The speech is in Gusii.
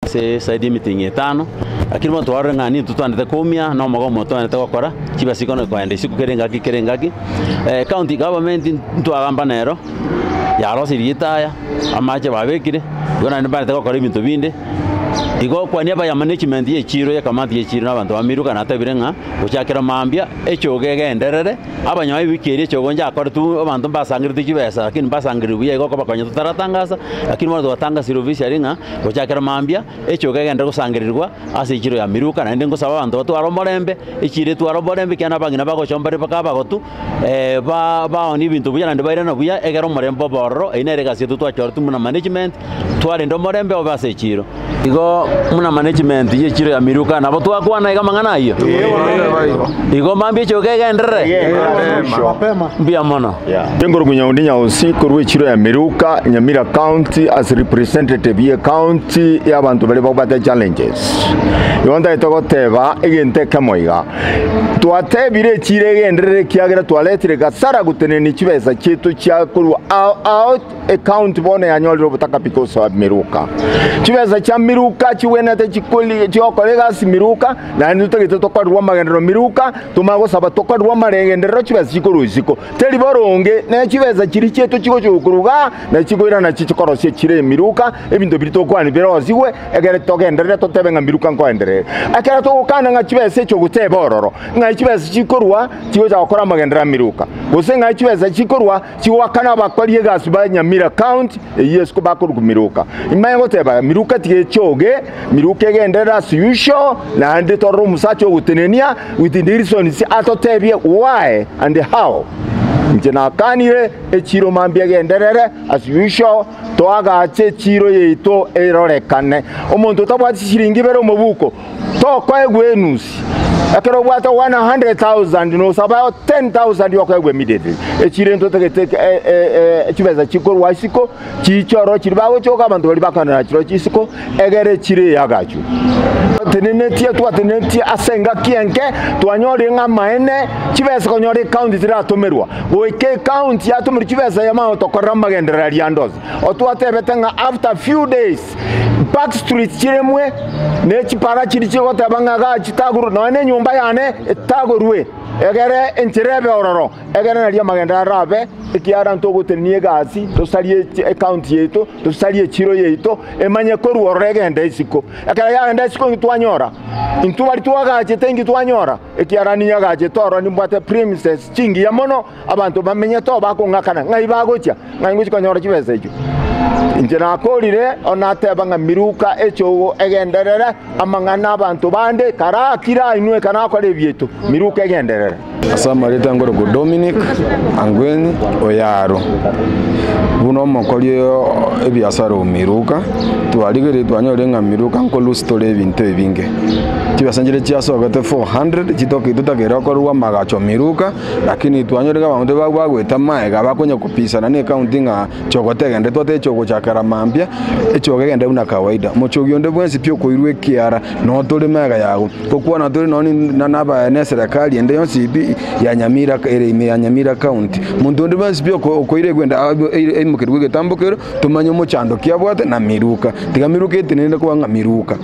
Ase esaidi y'emitingi etano, lakini bono twarorire ng'a nintwe twanete koumia na omogomo twanete gokora, chibesa chikonya koenda isiko kera engaki kera engaki. County government ntwagamba nero, yarosirie etaya, amache babekire, igo naende mbarete gokora ebinto binde, igo kwania aba ya management ya echiro ya ekamati ya echiro na abanto ba Miruka natebire ng'a gochakera mambia echogo egenderere, abanyoe ewiki eria echogo njakoretwe abanto mbasangereti chibesa lakini mbasangereri buya igo okobakonya totaratangasa, lakini bono twatangasire officially ng'a Gochakera mambia, echogo kegenderere gosangererigwa ase echiro ya Miruka, naende ngosaba abanto batware omorembe, echiro etware omorembe, ekiagera abang'ina bagocha mbare mpaka abagotu, baonie ebinto buya naende bairane buya, egere omorembe obe ororo. Eyio nere egasi yaito twachoretwe buna management, twarende omorembe obe ase echiro. Igo buna management ye echiro ya Miruka nabo twakwana iga amang'ana ayio? Igo mambia echogo kegenderere? Mbuya mono. Enkorokwa Nyaundi Nyausi korwa echiro ya Miruka, Nyamira County as representative ye county ya abanto baria babwate challenges. Igo ntagete goteba egento ekemo iga, twatebire echiro egenderere ekiagera twaretire gasara gotenenia chibesa chiaito chia korwa ao ao ecounty bono yanyorire obotaka because of Miruka. Chibesa chia Miruka chigwenerete chikori chigokora egasi Miruka naende totagete tokorerwe amagenderero Miruka, Tomanye gosaba tokorerwe amaregenderero chibesa chikorwa isiko, teri boronge, ne chibesa chiria chiaito chigochia gokorwa igaa, na chikoirana nachio chikorosia chire emiruka, ebinto biria tokwania birosigwe, ekere togenderere totebe ng'a miruka nkoenderere. Ekero togokana ng'a chibesa echio goteba ororo, ng'ai chibesa chikorwa chigocha gokora amagenderero a miruka, gose ng'ai chibesa chikorwa chigoakana abakori egasi ba Nyamira County, eyio isiko bakorwa miruka. Imanye goteba miruka tiga echoge, Miruka egenderere as usual, naende torore omosacha ogotenenia with the reasons atotebie why and how. Inche nakanire echiro mambia egenderere as usual, toagache echiro yaito erorekane. Omonto otabwati chishiringi ibere omobuko, tokoegwa enusi. Ekero obwate 100,000 nosaba 10,000 okoegwa immediately. Echiro ntotagete chibesa chikorwa isiko. Chichoro chiria bagochoka abanto baria bakanera chirochio isiko, egere echiro eyagachwe. Twatenenetie, twatenenetie ase engaki enke, twanyorire ng'a amaene, chibesa konyora ecounty tiratomerwa. Goika ecounty yatomerwa chibesa yamanya gotokorera amagenderero aria ande onsi. Otwatebete ng'a after few days, back streets chiremwe, ne chipara chiria chigoteba ng'a igaa chitagorwe, nonya na enyomba yane etagorwe, egere enchera ebe ororo. Ekero nario amagenderero arabe, ekiagera ntogotenenia egasi, tosarie ecounty yaito, tosarie echiro yaito, emanye korwa ororo egende isiko. Ekero yagenda isiko inki twanyora? Intwe baria twagachete inki twanyora? Ekiagera ninyagachete ororo nimbwate premises chingiya mono, abanto bamenyete oo bakong'akana, ng'ai bagochia? Ng'ai ngochia konyora chibesa echio? Inche nakorire, bono nateba ng'a miruka echogo egenderere, amang'ana abanto bande karakire ainwe kanakore ebiaito, miruka egenderere. Ase amarieta nkorokwa Dominic Angwenyi Oyaro, buna omokori o ebiasara o Miruka, twarigereria twanyorire ng'a Miruka nko lose tore ebinto ebinge. Chibesa nchire chiasogete 400 chitoki totakeire gokorerwa amagacho Miruka, lakini twanyorire ng'a abanto ba bagoeta magega bakonya kopisana na ecounty ng'a chogo tegende twateba chogochakera mambia, echogo egende buna kawaida. Mochogi onde bwensi pi okoirwa ekiara, noo tore magega yago. Gokwana tore nonye na eserekari ende yonsi pi ya Nyamira ere ime ya Nyamira county. Monto onde bwensi pi okoira egwenda aimokerwe egetambo kero, tomanye omochando ki abwate na miruka. Tiga miruka etenenere koba ng'a miruka.